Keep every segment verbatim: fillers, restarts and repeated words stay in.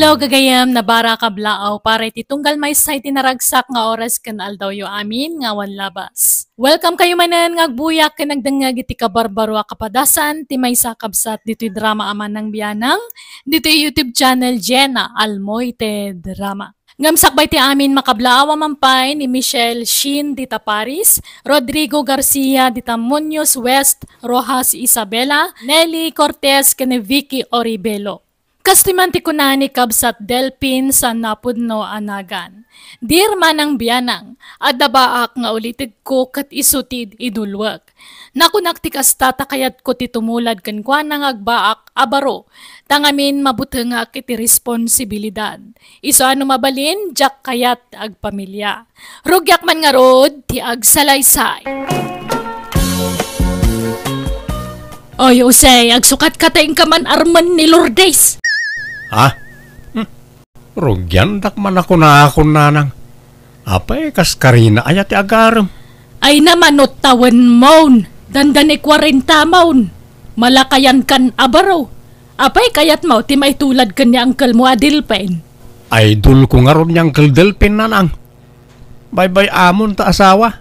Hello, gagayem, nabara, kablaaw, para iti tunggal maysa iti naragsak nga oras ken aldawyo amin nga awan labas. Welcome kayo manen nga agbuyak ken agdengngeg iti kabarbaro a kapadasan ti maysa a kabsat ditoy drama a manang bianang, ditoy YouTube channel Jenna Almoite Drama. Ngem sakbay ti amin, makablaaw a man pay ni Michelle Shin dita Paris, Rodrigo Garcia dita Muñoz West, Rojas Isabela, Nelly Cortez ken ni Vicky Oribelo. Kastoy man ti kuna ni kabsat Delpin sa napudno a nagan. Dear manang bianang, adda baak nga ulitegko ket isu ti idulwek. Nakunak ti kasta ta kayatko ti tumulad kenkuana nga agbaak a baro, ta ngamin mabutengak iti responsibilidad. Isu a no mabalin, diak kayat ti agpamilia. Rugiak man ngarud ti agsalaysay. Oy, Jose, agsukat ka ta inka man armen ni Lourdes. Ha? Hmm. Rugiandak man a kunakon, nanang. Apay, kas karina aya ti agarem? Ay naman, no tawenmon. Dandani kwarentaman. Malakayan kan a baro. Apay, kayatmo ti maitulad ken ni uncle mo a Delpin? Idol ko ngarud ni Uncle Delpin, nanang. Baybay-amon ta asawa.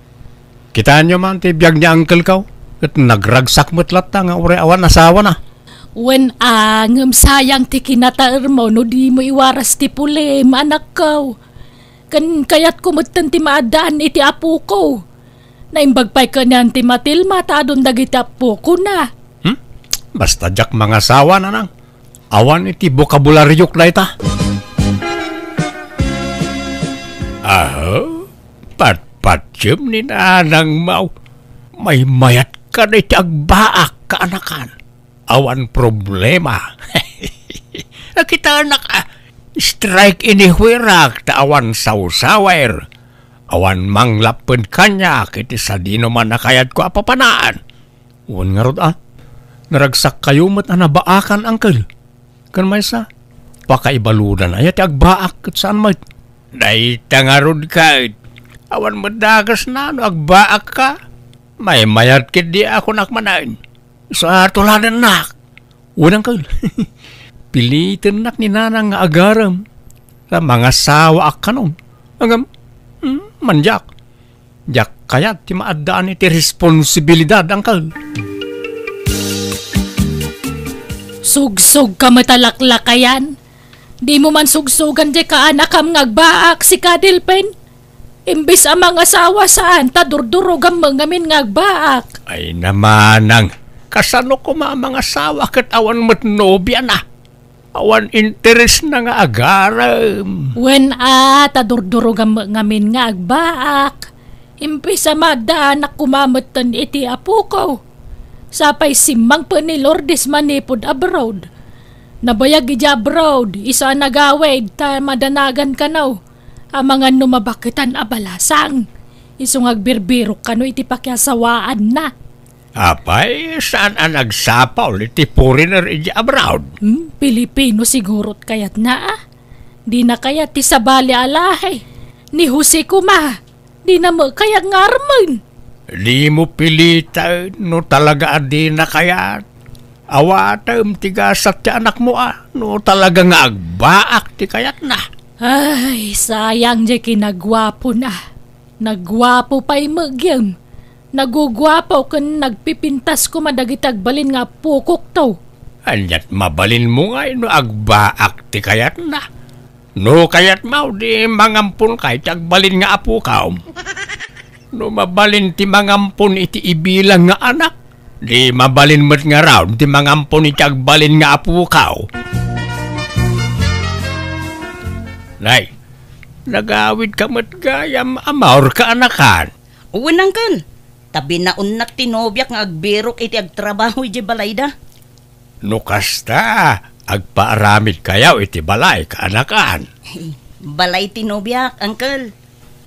Kitaenyo man ti biag ni uncle ko. Ket nagragsak met latta nga uray awan asawana. Wen a, ngem sayang ti kinataermo no dimo iwaras ti pulim, anakko. Ken kayatko metten ti maaddaan iti apoko. Naimbag pay kanian ti Matilma ta adun dagiti apokona. Hmm? Basta diak mangasawa, nanang. Awan iti bokabulariok dayta. Aha, patpatiem ni nanangmo. Maymayat ka iti agbaak, kaanakan. Awan problema. Nakitanak, ah, strike anywhere-ak ta awan sawsawer. Awan manglapped kaniak iti sadinoman a kayatko a papanaan. Wen ngarud, ah, naragsak kayo met a nabaakan, uncle. Ken maysa, pakaibaludan aya ti agbaak ket saan met. Dayta ngarud ket, awan met dakesna no agbaak ka. Maymayat ketdi a kunak manen. Sa tuladennak. Wen, uncle. Pilitennak ni nanang nga agarem. Ta mangasawaak kanon. Ngem, hmm, mandiak. Diak kayat ti maaddaan iti responsibilidad, uncle. Sugsog ka met a laklakayan. Dimo man sugsogan diay kaanakam nga agbaak, sika, Delpin. Imbes a mangasawa, saan ta durdurogam met ngamin nga agbaak. Ay namanang, kasano koma a mangasawa ket awan met nobiana? Awan interesna nga agarem. Wen a, ta durdurogam met ngamin nga agbaak. Imbes a maaddaanak koma metten iti apoko. Sapay simmangpet ni Lourdes manipud abroad. Nabayag idiay abroad, isu a nagawid ta madanagan kano. Amangan no mabaketan a balasang. Isu nga agbirbirok kano iti pakiasawaanna. Apay, saan a nagsapul iti foreigner idiay abroad? Hmm, Pilipino sigurot kayatna, ah. Dina kayat ti sabali a lahi. Ni Jose koma, dina met kayat nga armen. Dimo piliten no talaga a dina kayat. Awatem ti gasat ti anakmo, ah, no talaga nga agbaak ti kayatna. Ay, sayang diay kinaguapona. Naguapo pay met gayam. Naguguapo ken nagpipintas koma dagiti agbalin nga apokokto. Aniat mabalinmo ngay no agbaak ti kayatna? No kayatmo, di mangamponka iti agbalin nga apokom. No mabalin ti mangampon iti ibilang nga anak, di mabalin met ngarud ti mangampon iti agbalin nga apokaw. Nay, nagawid ka met gayam a maurka, anakan. Wen, uncle. Ta binaonnak ti nobiak nga agbirok iti agtrabaho idiay balayda. No kasta, agpaaramid kayo iti balay, kaanakan. Balay ti nobiak, uncle.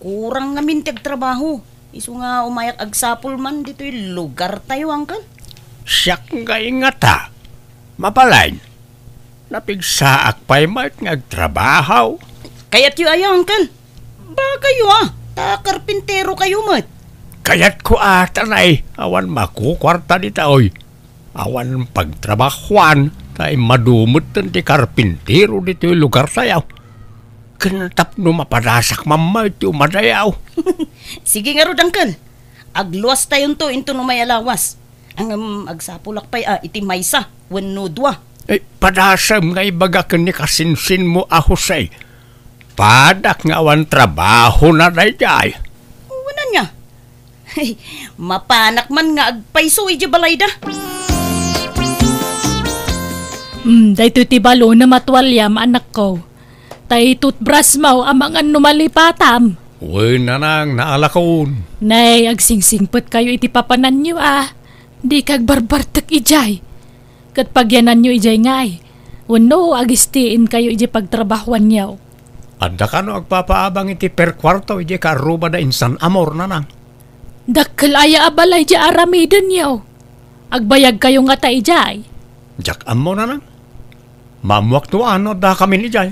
Kurang ngamin ti agtrabaho. Isu nga umayak agsapul man ditoy lugartayo, uncle. Siak nga ingata. Mabalin. Napigsaak pay met nga agtrabaho. Kayatyo aya, uncle? Bagayo, ah. Ta karpintero kayo met. Kayatko a, tanay, awan makukuarta dita, oy. Awan pagtrabahuan, Ta immadu metten ti karpintero ditoy lugartayo. Ken tapno mapadasak mamma iti umadayo. Sige ngarud, Uncle. Agluastayonto inton umay a lawas. Ngem agsapulak pay a iti maysa wenno dua. Eh, padasem nga ibaga ken ni kasinsinmo a Jose. Padak nga awan trabahona daydiay. Wen ania? Mapanak man nga agpayso idiay balayda. Hmm, daytoy ti balo na matualiam, anakko. Tay toothbrush mo, amangan no malipatam. Wen, nanang, naalakon. Nay, agsingsingpet kayo iti papananyo, a. Di kagbarbartek idiay. Ket pagyananyo idiay ngay. Wenno, agistiin kayo idiay pagtrabahoanyo. Adda kano agpapaabang iti per kuarto idiay kaarruba da insan Amor, nanang? Dakkel aya a balay di aramidenyo. Agbayag kayo ngata idiay? Diak ammo, nanang. Maammuak no ania adda kamin idiay.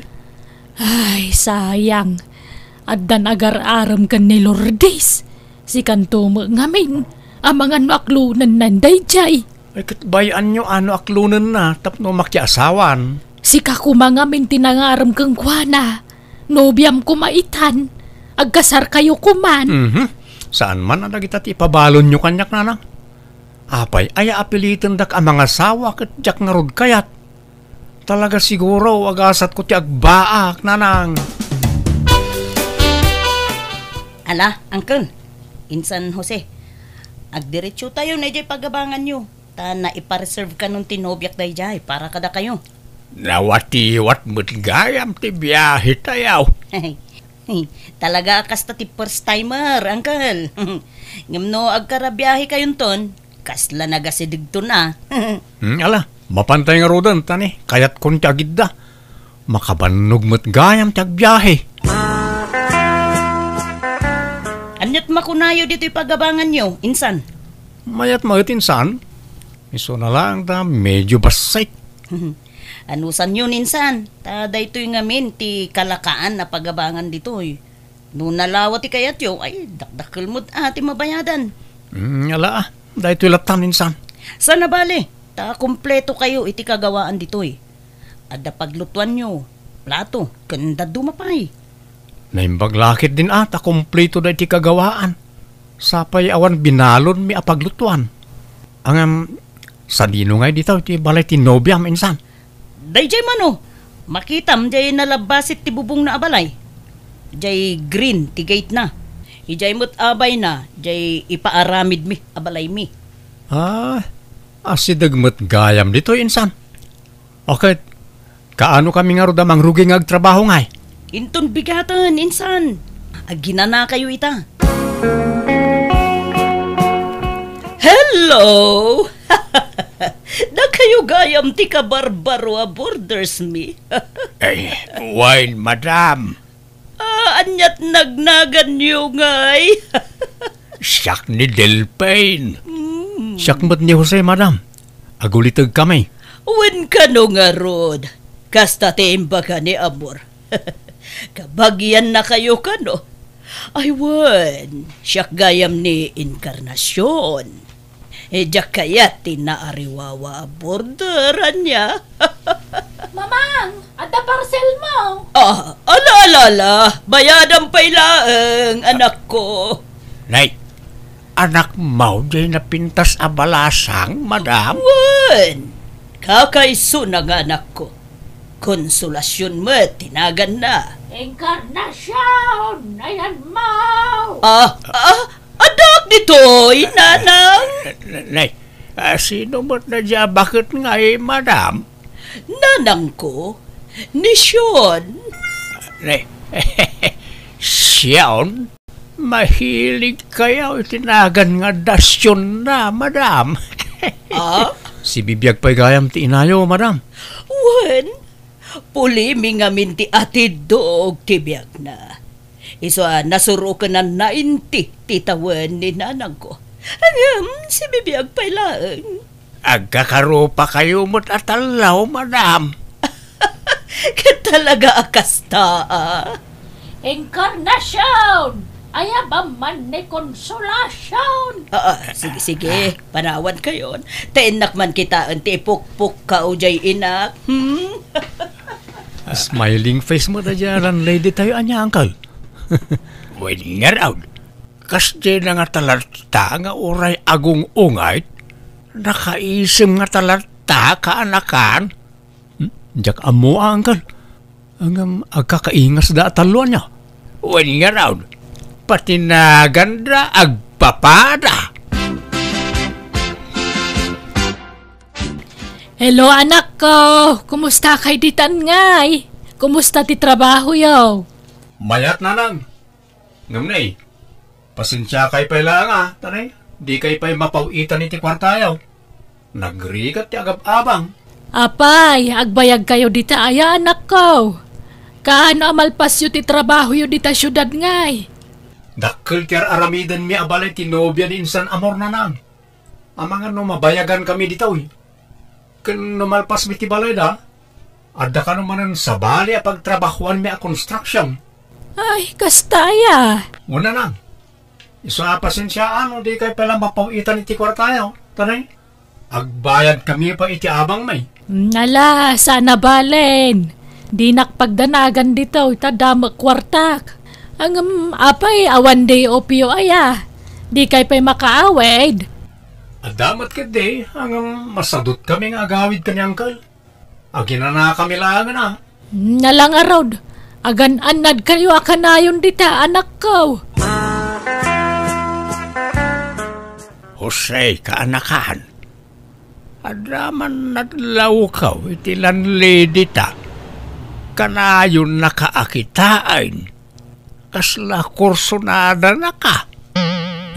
Ay, sayang. Addan agar-arem ken ni Lourdes. Sikanto met ngamin. Amangan no aklonenna daydiay. Ay, ket bay-anyo a no aklonenna tapno makiasawan. Sika koma ngamin ti nangarem kenkuana. Nobiam koma itan. Agkasarkayo koman. Mhm. Saan man a dagita ti ipabalonyo kaniak, nanang? Apay, aya apilitendak a mangasawa ket diak ngarud kayat? Talaga siguro, agasatko ti agbaak, nanang. Ala, Uncle, insan Jose, agdiretsotayo na idiay pagabanganyo, ta naipareserve kanon ti nobiak daydiay para kadakayo. Nawatiwat met gayam ti biahe tayo. Talaga a kasta ti first timer, Uncle. Ngem no agkarabiahe kayonton, kasla nagasidegton a. Hmm, ala, mapantay ngaruden, ta ni, kayatkon ti agidda. Makabannog met gayam ti agbiahe. Aniat makunayo ditoy pagabanganyo, insan? Mayat met, insan. Isuna laeng ta medyo bassit. Anusanyo, insan, ta daytoy ngamin ti kalakaan a pagabangan ditoy. No nalawa ti kayatyo, ay, dakdakkel met a ti mabayadan. Mm, ala, a. Daytoy lattan, insan. Saan a bale, ta kompleto kayo iti kagawaan ditoy. Adda paglutuanyo, plato, ken dadduma pay. Naimbag la ketdin a ta kompleto daytoy kagawaan. Sapay awan binalonmi a paglutuan. Ngem, sadino ngay ditoy ti balay ti nobiam, insan? Daydiay mano, makitam diay nalabbasit ti bubongna a balay. Diay green ti gatena. Idiay met abayna, diay ipaaramidmi a balaymi. Ah, asideg met gayam ditoy, insan. Ket, kaano kami ngarud a mangrugi nga agtrabaho ngay? Inton bigaten, insan. Aginanakayo ita. Hello! Dakayo gayam ti kabarbaro a boarders mi. Ay, wen, madam. Ah, aniat nagnaganyo ngay? Siak ni Delphine. Mm. Siak met ni Jose, madam. Aguliteg kami. Wen kano ngarud, kasta ti imbaga ni Amor. Kabagiannakayo kano? Ay wen, siak gayam ni Encarnacion. Eh, diak kayat ti naariwawa a boarder, ania? Mamang, adda parcel mo. Ah, ala, ala, ala. Bayadan pay laeng, anakko. Nay, anakmo diay napintas a balasang, madam? Wen, kakaisuna nga anakko. Consolacion met ti naganna. Encarnacion, ayanmo. Ah, ah, addaak ditoy, nanang. Nay, ah, sino met daydiay a baket ngay, madam? Nanangko, ni Sion. Nay, Sion? Mahilig kayo iti nagan nga adda Sionna, madam. Ah? Sibibiag pay gayam ti inayo, madam. Wen, pulimi ngamin ti atiddog ti biagna. Isu a nasuroken a ninety ti tawen ni nanangko. Ngem, sibibiag pay laeng. Agkakarupa kayo met a tallo, madam. Ket talaga a kasta, a. Encarnacion! Aya ba man ni Consolacion? Ah, ah, sige, sige. Panawankayon. Ta innak man kitaen ti ipukpukkaw jay inak. Hmm? Smiling face met daydiay landlady tayo, ania, uncle? Wen ngarud, kasdiay na nga talatta nga uray agung-ungayt, nakaisem nga talatta, kaanakan. Hmm? Diak ammo, uncle. Ngem agkakaingasda a tallo, ania? Wen ngarud, pati naganda agpapada. Hello, anakko. Kumusta kay ditan ngay? Kumusta ti trabahoyo? Mayat, nanang. Ngem nay, pasensiakay pay laeng a, ta nay, dikay pay mapaw-itan iti kuartayo. Nagrigat ti agab-abang. Apay, agbayagkayo dita aya, anakko? Kaano a malpasyo ti trabahoyo dita siudad ngay? Dakkel ti ar-aramidenmi a balay ti nobia ni insan amor, nanang. Amangan no mabayagankami ditoy. Ken no malpasmi ti balayda, adda kano manen sabali a pagtrabahoanmi a construction. Ay, kasta aya. Wen, nanang. Isu a pasensiaan no dikay pay la mapaw-itan iti kuartayo. Ta nay, agbayadkami pay iti abangmi. Nala, saan a balen. Dinak pagdanagan ditoy, ta adda met kuartak. Ngem, apay, awan day opyo aya. Dikay pay makaawid. Adda met ketdi, ngem masadutkami nga agawid ken ni uncle. Aginanakami laengen a. Nala ngarud, agan-annadkayo a kanayon dita, anakko. Jose, kaanakan, adda man nadlawko iti landlady ta. Kanayonnaka a kitaen. Kasla kursonadanaka.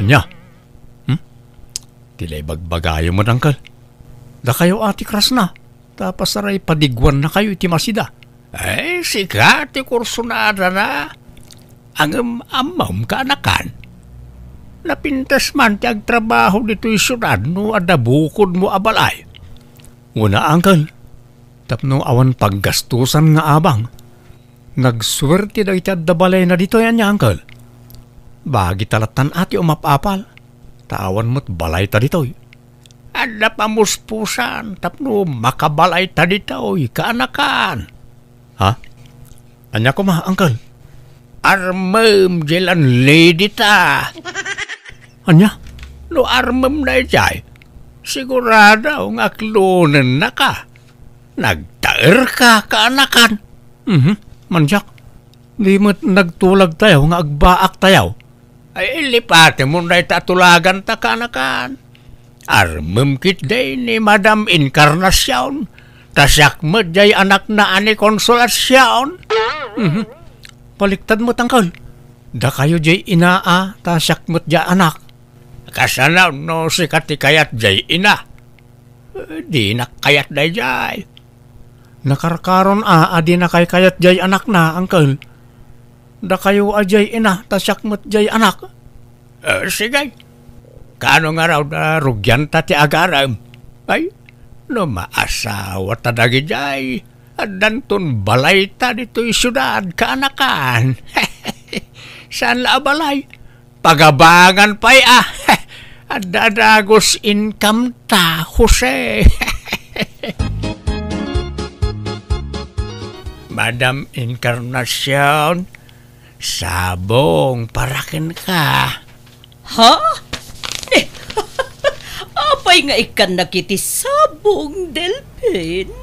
Ania? Hmm? Ti la ibagbagayo met, uncle. Dakayo a ti krasna, ta pasaray padiguannakayo iti masida. Ay, sika ti kursonadana. Ngem ammom, kaanakan, napintas man ti agtrabaho ditoy siudad no adda bukodmo a balay. Wen a, uncle, tapno awan paggastusan nga abang. Nagsuerte dagiti adda balayna ditoy, ania, uncle? Bagita lattan a ti umap-apal, ta awan met balayta ditoy. Adda pamuspusan tapno makabalayta ditoy, kaanakan. Ha? Ania koma, uncle? Armem diay landlady ta. Ania? No armem daydiay, sigurado nga aklonennaka. Nagtaerka, kaanakan. Mhm, mandiak. Di met nagtulagtayo nga agbaaktayo. Ay, lipatemon dayta a tulaganta, kaanakan. Armem ketdi ni Madam Encarnacion, ta siak met diay anakna a ni Consolacion. Mhm. Baliktad met, uncle. Dakayo diay ina a, ta siak met diay anak. Kasano no sika ti kayat diay ina? Eh, dinak kayat daydiay. Nakarkaron a, a dinakay kayat diay anakna, uncle. Dakayo a diay ina, ta siak met diay anak. Eh, sige. Kaano ngarud a rugianta ti agarem? Ay, no maasawata dagidiay, addanton balayta ditoy siudad, kaanakan. Saan la a balay? Pagabangan pay a. Adda dagus income ta, Jose. Madam Encarnacion, sabong para kenka. Ha? Eh, apay nga ikkannak iti sabong, Delpin?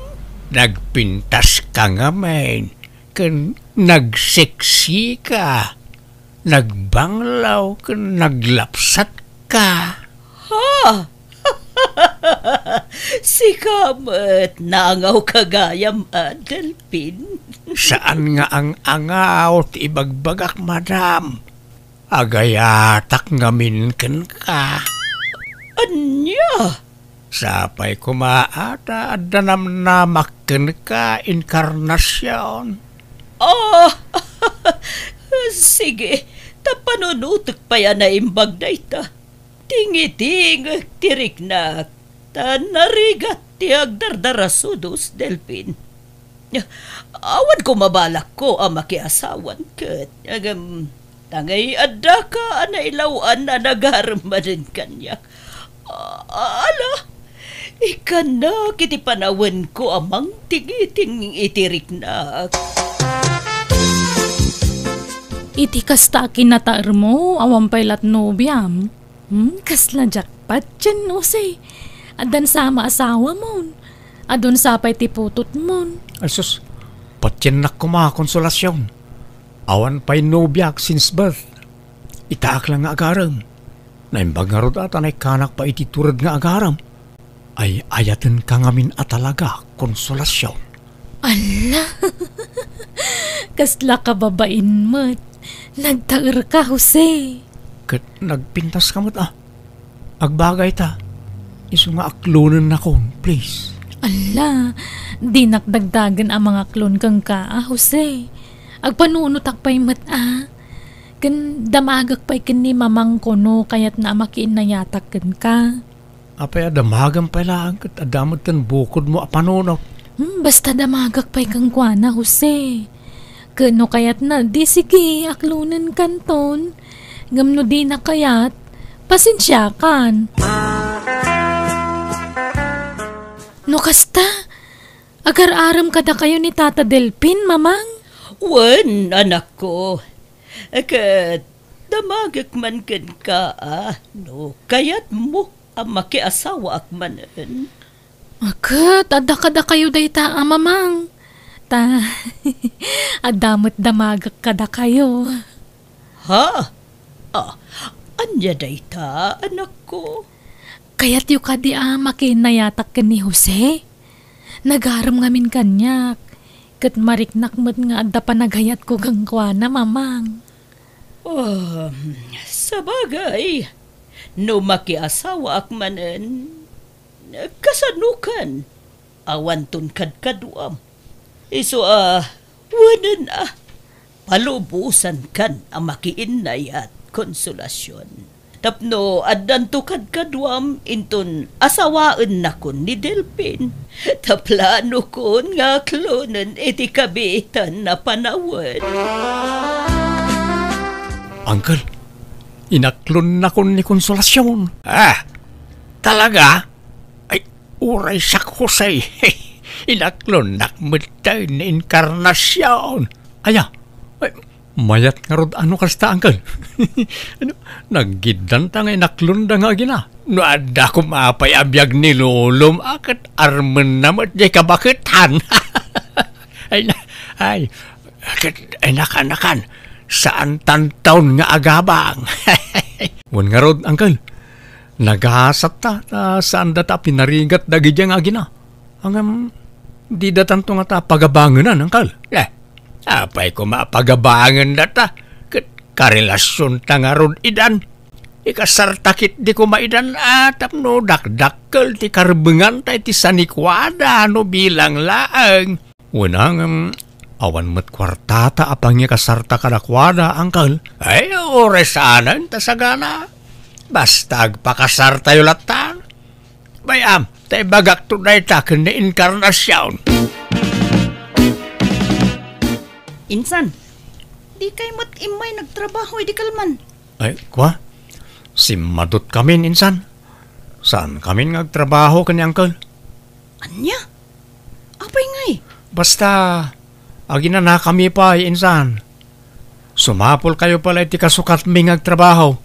Nagpintaska ngamin ken nagseksika. Nagbanglaw ken naglapsatka. Ha? Sika met, naangawka gayam a, Delpin? Saan nga ang-angaw ti ibagbagak, madam. Agayatak ngamin kenka. Ania? Sapay koma a ta adda namnamak kenka, Encarnacion. Oh, sige, ta panunotek pay a naimbag dayta. Tingitingek ti riknak, ta narigat ti agdardarasudos, Delpin. Awan koma balakko a makiasawan ket, agam, Angay addaka a nailaw-an a nagarem manen kaniak. A-, ala, ikkannak iti panawenko a mangtingiting iti riknak. Iti kasta a kinataermo, awan pay lat nobiam. Hmm, kasla jackpot ken, Jose. Addan sa maasawamon. Adun sa pay ti putotmon. Ay sus, patiennak koma, Consolacion. Awan pay nobiak since birth. Itaak lang nga agarem. Naimbag ngarud a ta naikkanak pay iti tured nga agarem. Ay-ayatenka ngamin a talaga, Consolacion. Ala! Kasla kababain met. Nagtaerka, Jose. Ket nagpintaska met a. Agbagay ta. Isu nga aklonennakon, please. Ala, dinak dagdagen a mangaklon kenka a, Jose. Agpanunotak pay met a. Ken damagek pay ken ni mamangko no kayatna a makiinnayatak kenka. Apay a damagem pay laeng ket adda met ken bukodmo a panunot? Hmm, basta damagek pay kenkuana, Jose. Ket no kayatna, di sige, aklonenkanton. Ngem no dina kayat, pasensiakan. No kasta, agar-arem kadakayo ni Tata Delpin, Mamang? Wen, anakko. Ket damagek man kenka a no kayatmo a makiasawaak manen. Ket adda kadakayo dayta a mamang. Ta, adda met damagek kadakayo. Ha? Ah, ania dayta, anakko? Kayatyo kadi a makiinnayatak ken ni Jose? Nagarem ngamin kaniak, ket mariknak met nga adda panagayatko kenkuana, mamang. Um, sabagay, no makiasawaak manen, kasanokan? Awanton kadkaduam. Isu a, wanen a, palubosankan a makiinnayat, Consolacion. Tapno addanto kadkaduam inton asawaennakon ni Delpin. Ta planokon nga aklonen iti kabiitan a panawen. Uncle, inaklonnakon ni Consolacion. Ah, talaga? Ay, uray siak, Jose. Inaklonnak metten ni Encarnacion. Aya, ay, mayat ngarud a no kasta, uncle. Ano, naggiddanta nga inaklonda nga agina. No adda koma pay a biag ni lolom, a ket armenna met diay kabaketan. Ay, na, ay, ket, ay, nakan, nakan. Saan tantaon nga agabang. Wen ngarud, uncle. Nagasatta, ta saan data a pinarigat dagidiay nga agina. Ngem, dida tanto ngata pagabangenan, uncle. Eh, apay koma a pagabangen data? Ket karelasionta ngarud idan. Ikasarta ketdi koma idan a tapno dakdakkel ti karbenganta iti sanikuada no bilang laeng. Wen a ngem, awan met kuartata a pangikasarta kadakuada, uncle. Ay, uray saanen ta sagana. Basta agpakasartayo latta. Bay-am, ta ibagakto dayta ken ni Encarnacion. Insan, dikay met immay nagtrabaho idi kalman? Ay, kua? Simmadutkamin, insan. Saankamin nga agtrabaho ken ni uncle. Ania? Apay ngay? Basta, aginanakami pay, insan. Sumapulkayo pay la iti kasukatmi nga agtrabaho.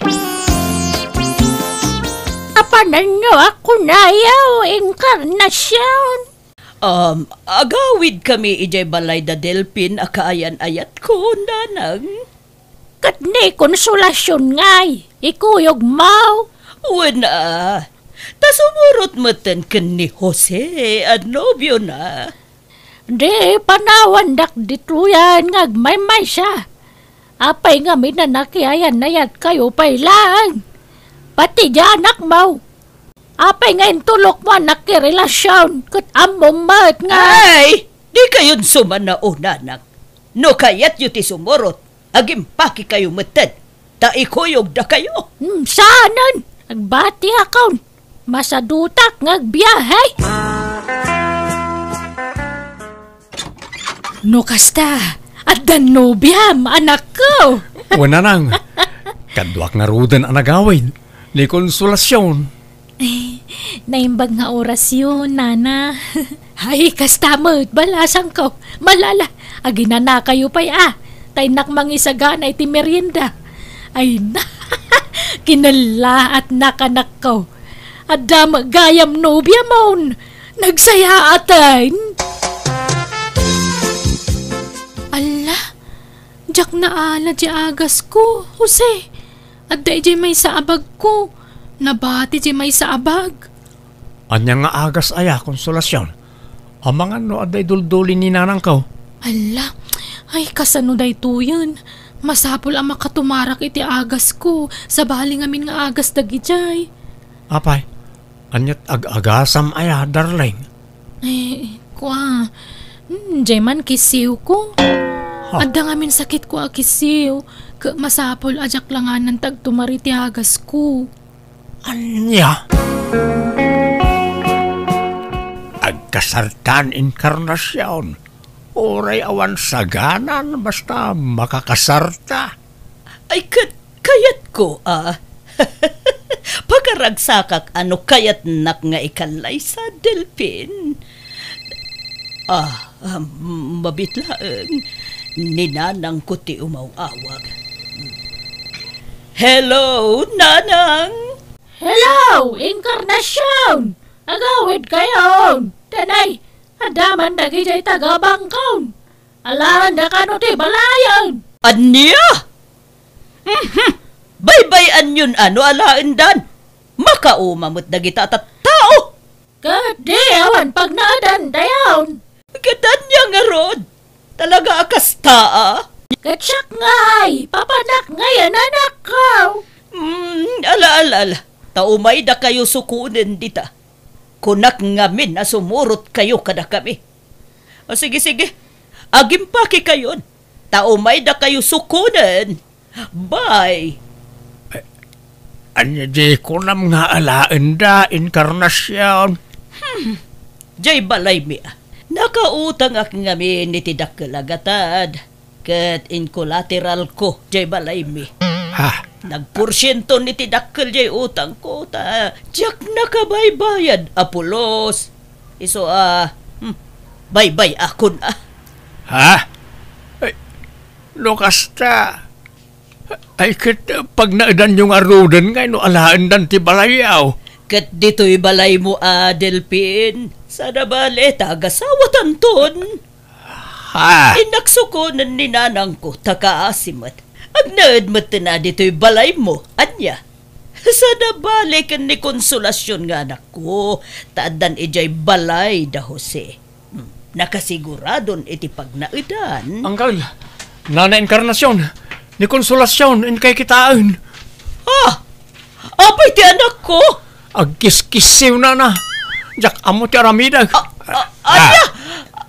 Apananno a kunayo, Encarnacion? Um, agawidkami idiay balay da Delpin a kaayan-ayatko, nanang. Ket ni Consolacion ngay, ikuyogmo? Wen a, ta sumurot metten ken ni Jose a nobiona. Di panawandak ditoyen nga agmaymaysa. Apay ngamin a nakiayan-ayatkayo pay laeng? Pati diay anakmo. Apay nga intulokmo a nakirelasion ket ammom met nga... Ay! Dikayon sumanaw, nanang. No kayatyo ti sumurot, agimpakekayo metten, ta ikuyogdakayo. Hmm, saanen? Agbatiakon. Masadutak nga agbiahe. No kasta, addan nobiam, anakko. Wen, Nanang, kaduak ngaruden a nagawid ni Consolacion. Eh, naimbag nga orasyon, Nana. Ay, kasta met, balasangko. Malala, aginanakayo pay a. Ta innak mangisagana iti merienda. Ay na, kinellaatnak, anakko. Adda met gayam nobiamon. Nagsayaaten. Alla, diak naala diay agasko, Jose. Adda idiay maysa a bagko. Nabati diay maysa a bag. Ania nga agas aya, Consolacion? Amangan no adda idulduli ni nanangko. Alla, ay, kasano daytoyen? Masapul a makatumarak iti agasko, sabali ngamin nga agas dagidiay. Apay, aniat ag-agasam aya, darling? Eh, kua, hmm, diay man kisiwko. Ha? Adda ngamin sakitko a kisiw, ket masapul a diak langanan ti agtumar iti agasko. Ania? Agkasartan, Encarnacion. Uray awan saganan, basta makakasarta. Ay, ket kayatko a. Pakaragsakak a no kayatnak nga ikallaysa, Delfin. Ah, ah, mabit laeng. Ni nanangko ti umaw-awag. Hello, Nanang! Hello, Encarnacion! Agawidkayon! Danay, adda man dagidiay taga-bangkon. Alaenda kano ti balayen? Ania? Mhm. Baybay-anyon a no alaendan. Makauma met dagita a tattao. Ket di awan pagnaedandayon. Ket ania ngarud? Talaga a kasta a? Ket siak ngay, papanak ngay a nanakko. Mm, ala, ala, ala. Ta umaydakayo sukonen dita. Kunak ngamin a sumurotkayo kadakami. O, sige, sige. Agimpakekayon. Ta umaydakayo sukonen. Bye. Ania di kunam nga alaenda, Encarnacion? Hmm. Diay balaymi a. Nakautangak ngamin iti dakkel a gatad. Ket inkolateralko diay balaymi. Ha? Nagporsienton iti dakkel diay utangko, ta diak nakabaybayad a pulos. Isu a, hmm, baybay-akon a. Ha? Ay, no kasta, ay, ket pagnaedanyo ngaruden ngay no alaendan ti balayyo? Ket ditoy balaymo a, Delfin. Saan a bale, ta agasawatanton. Ha? Innak sukonen ni nanangko, ta kaasi met. Agnaed metten a ditoy balaymo, ania? Saan a bale ken ni Consolacion nga anakko, ta addan idiay balay da Jose. Hmm, nakasiguradon iti pagnaedan. Angkel, Nana Encarnacion, ni Consolacion, inkay kitaen. Ah! Apay ti anakko? Agkiskisiw, Nana. Diak ammo ti aramidek. A, a, ania?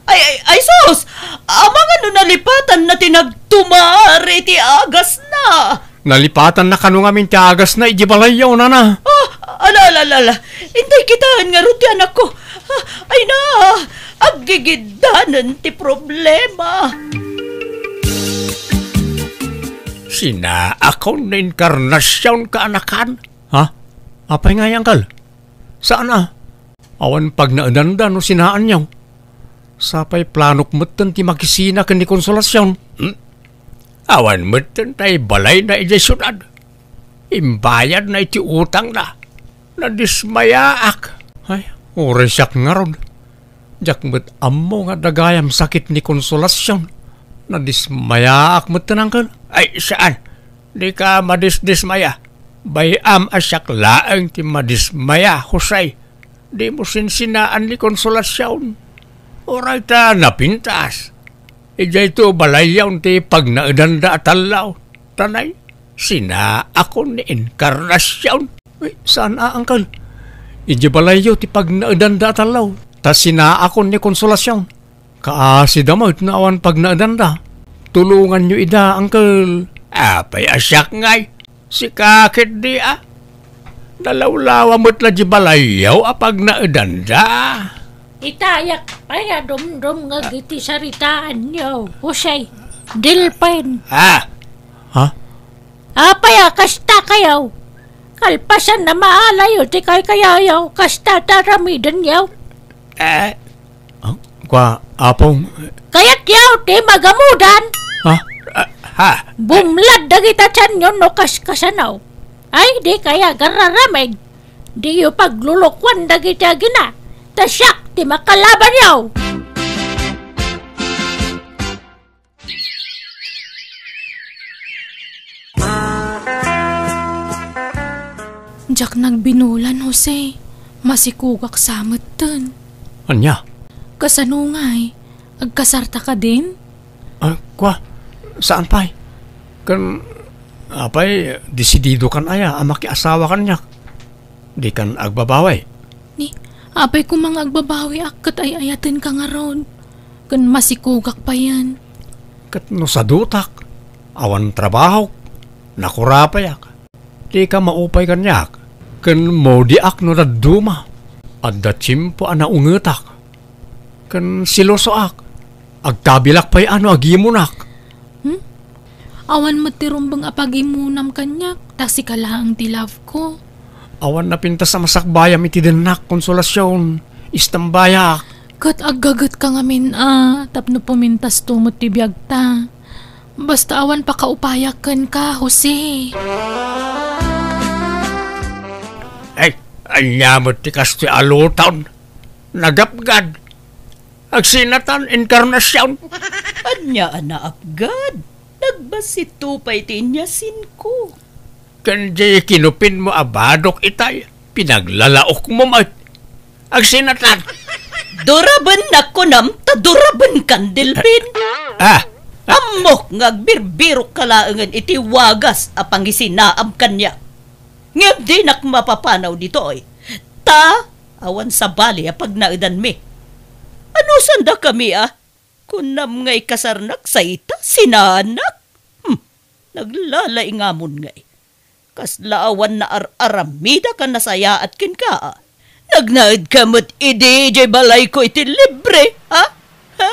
Ay, ay, ay, sus! Amangan no nalipatanna ti nagtumar iti agasna. Nalipatanna kano ngamin ti agasna idiay balayyo, Nana. Ah, ala, ala, ala, ala. Intay kitaen ngarud ti anakko. Ah, ay na, aggigiddanen ti problema. Sinaakon ni Encarnacion, kaanakan? Ha? Apay ngay, angkel? Saan a? Awan pagnaedanda no sinaanyo. Sapay planok metten ti makisina ken ni Consolacion. Hmm? Awan metten tay balayna idiay siudad. Imbayadna iti utangna. Nadismayaak. Ay, uray siak ngarud. Diak met ammo nga adda gayam sakit ni Consolacion. Nadismayaak metten, angkel. Ay, saan. Dika madisdismaya. Bay-am a siak laeng ti madismaya, Jose. Dimo sinsinaan ni Consolacion. Uray ta napintas. Idiayto balayyon ti pagnaedanda a tallo. Tanay, sinaakon ni Encarnacion. Uy, saan a, angkel? Idiay balayyo ti pagnaedanda a tallo. Ta sinaakon ni Consolacion. Kaasida met no awan pagnaedanda. Tulonganyo ida, angkel. Apay a siak ngay? Sika ketdi a. Nalawlawa met la di balayyo a pagnaedanda. Itayak pay a dumdumngeg iti saritaanyo, Jose. Delfin. Ah! Ha? Apay a kasta kayo? Kalpasan a maalayo ti kaykayayo, kasta ti aramidenyo. Eh? Ah, kua, Apong. Kayatyo ti magamudan. Ha? Ah, ha? Bumlad dagita tianyo no kaskasano. Ay, di kaya gararamid. Diyo paglulukuan dagiti agina, ta siak ti makalabanyo. Diak nagbinulan, Jose. Masikogak sa metten. Ania? Kasano ngay? Agkasarta kadin? Ah, kua, saan pay? Ken, apay, desidido kan aya a makiasawa kaniak? Di kan agbabawi? Ni, apay koma nga agbabawiak ket ay-ayatenka ngarud. Ken masikogak payen. Ket no sadutak, awan trabahok, nakurapayak. Dika maupay kaniak, ken maudiak no dadduma. Adda tiempo a naungetak, ken selosoak. Agkabilak pay a no agimunak. Hmm? Awan met ti rumbeng a pagimunam kaniak, ta sika laeng ti love ko. Awan napintas a masakbayam iti dennak, Consolacion. Istambayak. Ket aggagetka ngamin a, tapno pumintasto met ti biagta. Basta awan pakaupayak kenka, Jose. Ay, ania met ti kastoy a luton? Nagapgad. Agsinatan, Encarnacion. Ania a naapgad? Nagbassit pay ti inyasinko. Ken di kinupinmo a badok itay, pinaglalaokmo met. Agsinatan. Durabennak kunam ta durabenkan, Delpin. Ah, ah. Ammok nga agbirbirokka laengen iti wagas a pangisinaam kaniak. Ngem dinak mapapanaw ditoy, ta awan sabali a pagnaedanmi. Anusandakami a? Kunam nga ikasarnak sa ita, sinaannak? Hmm, naglalaingamon ngay. Kasla awan naar-aramida a nasayaat kenka, a. Nagnaedka met idi idiay balayko iti libre, ha? Ha?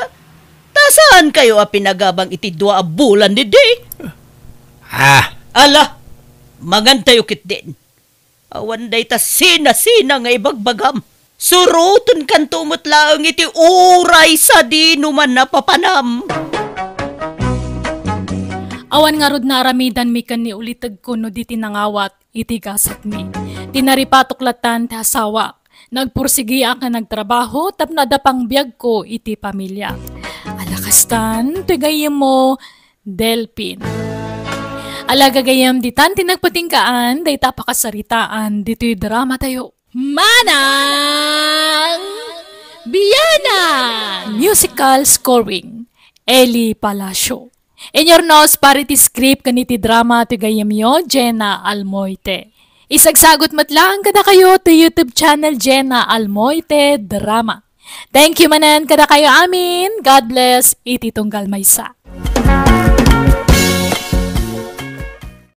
Ta saankayo a pinagabang iti dua a bulan idi? Ah. Ala, mangantayo ketdin. Awan dayta sinasina nga ibagbagam. Surotenkanto met laeng iti uray sadino man a papanam. Awan ngarud naaramidanmi ken ni ulitegko no di ti nangawat iti gasatmi. Ti naripatok latan ti asawak. Nagpursigiak nga nagtrabaho tapno adda pangbiagko iti pamiliak. Ala kastan, ti gayyemmo, Delpin. Ala gagayyem, ditan ti nagpatinggaan dayta a pakasaritaan ditoy dramatayo. Manang Bianang! Musical scoring, Eli Palacio. Inyurnos para iti script ken iti drama ti gayyemyo, Jenna Almoite. Isagsagut met laeng kadakayo ti YouTube channel, Jenna Almoite Drama. Thank you manen kadakayo amin. God bless iti tunggal maysa.